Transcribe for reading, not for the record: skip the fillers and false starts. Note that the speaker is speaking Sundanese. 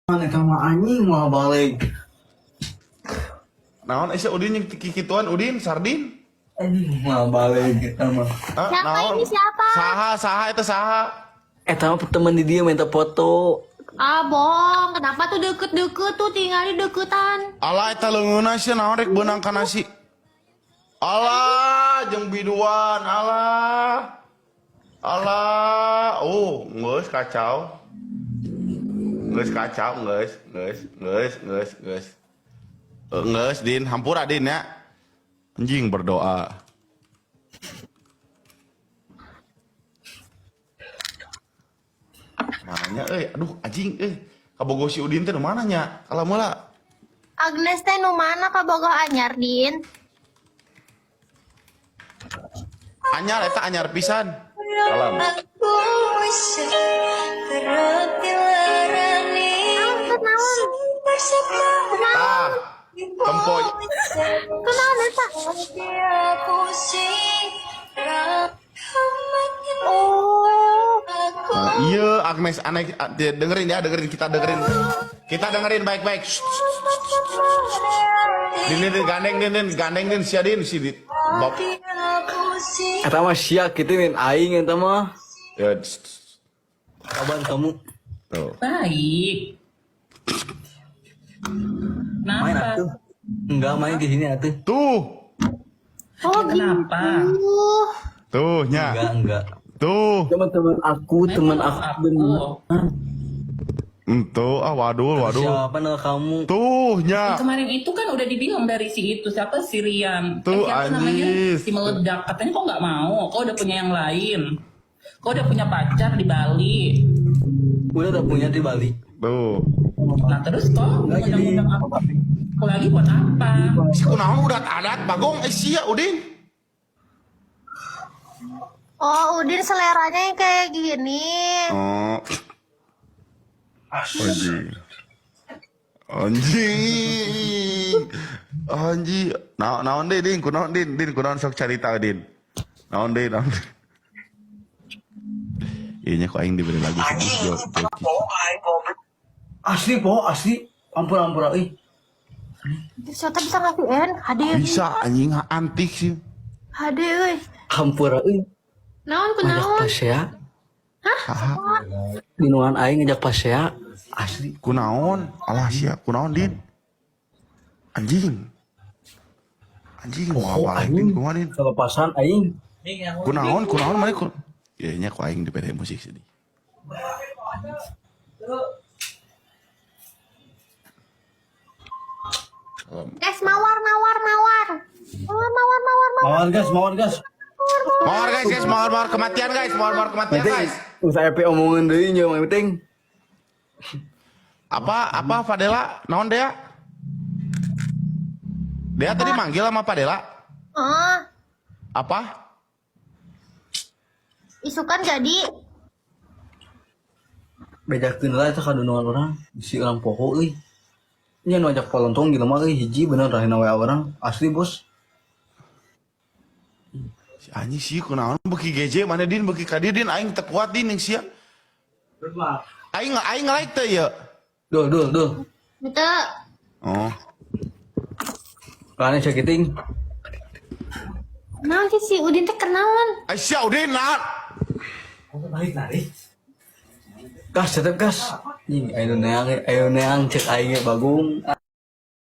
Eta mah anjing moal balik. Naon sia Udin yang kikituan Udin Sardin? Anjing moal balik eta mah. Ah, Siapa naon? ini, siapa? Saha saha itu saha? Eta mah temen di dia minta foto. Ah, bohong. Kenapa tuh deket-deket tuh tinggalin deketan? Alah eta leungeunna sia naon rek beunang ka nasi. Alah jeung biduan alah. Alah, oh, geus kacau. Geus kacau, geus, geus, geus, geus, geus. Eh, geus Din, hampura Din ya. Anjing berdoa. Mananya euy, aduh anjing euy. Kabogoh si Udin teh nu mana nya? Kalah meula. Agnes teh nu mana kabogoh anyar, Din? Anyar eta anyar pisan. Salam. Naon, kunaon? Tah. Tempo. Kunaon eta? Oh. Nah, iya Agnes aneh dengerin ya, dengerin kita dengerin. Kita dengerin baik-baik. Shh, shh, shh, shh. Din, din, din, gandeng din, din, gandeng din, sia din, si din. Bab. Eta mah sia kitu min aing eta mah. Ya, shh, shh. Kabar kamu? Tuh. Baik. Main Kenapa? atuh. Enggak main di sini atuh. Tuh. Oh, Kenapa? gitu. Tuh, nya. Enggak, enggak. Tuh. Teman-teman aku, teman Main aku sama bener. Tuh, ah waduh, waduh. Siapa nama kamu? Tuh, nya. Kemarin itu kan udah dibilang dari si itu siapa si Rian. Tuh, siapa namanya? Anjis. Si meledak. Katanya kok nggak mau. Kok udah punya yang lain. Kok udah punya pacar di Bali. Udah punya di Bali. Tuh. Nah terus kok Nggak, jadi- ngundang-ngundang aku, aku lagi buat apa? Si kunaon udah adat bagong eh sia Udin. Oh, Udin seleranya yang kayak gini. Oh. Anjing. Anjing. Anjing. Naon naon deui Din, kunaon Din, Din kunaon sok carita Din. Naon deui, naon deui. Iya nya ku aing diberi lagu sedih Joki. Asli po, asli. Ampun ampun euy. Siapa bisa ngasih N? HD. Bisa anjing antik sih. HD euy. Hampura euy. Naon Ngajak kunaon? pasea. Haha. Dinuan aing ngajak pasea. Asli. Kunaon? Alah sia, kunaon Din? Anjing. Anjing mau Oh, apa Din? anjing. Kumaha Din? Kelepasan aing. Kunaon, kunaon mana kun. Iya nya ku aing diberi musik sedih. Guys, mawar, mawar, mawar. Mawar, mawar, mawar, mawar. Mawar gas, mawar gas. Mawar guys, guys, mawar mawar kematian guys, mawar mawar kematian Penting, guys. usah epe omongin deui nya yang penting. Apa apa Fadela? Naon Dea? Dea tadi manggil sama Fadela. Ah, Apa? isukan jadi. Bejakeun lah eta kadunungan urang, bisi urang poho euy. Nya nu ajak polontong jelema euy hiji bener rahina WA urang, asli bos. Si anjing sih kunaon beuki GJ mana Din beuki ka dieu Din aing teu kuat Din yang sia. Aing aing nge-like teu ieu. Duh, duh, duh. Gitu. Oh. Kane sakiting. Naon sih si Udin teh kenalan? Ai sia Udin nah. Narik, narik. Gas, tetep gas. Anjing, ayo neang, ayo neang cek aing ge bagung.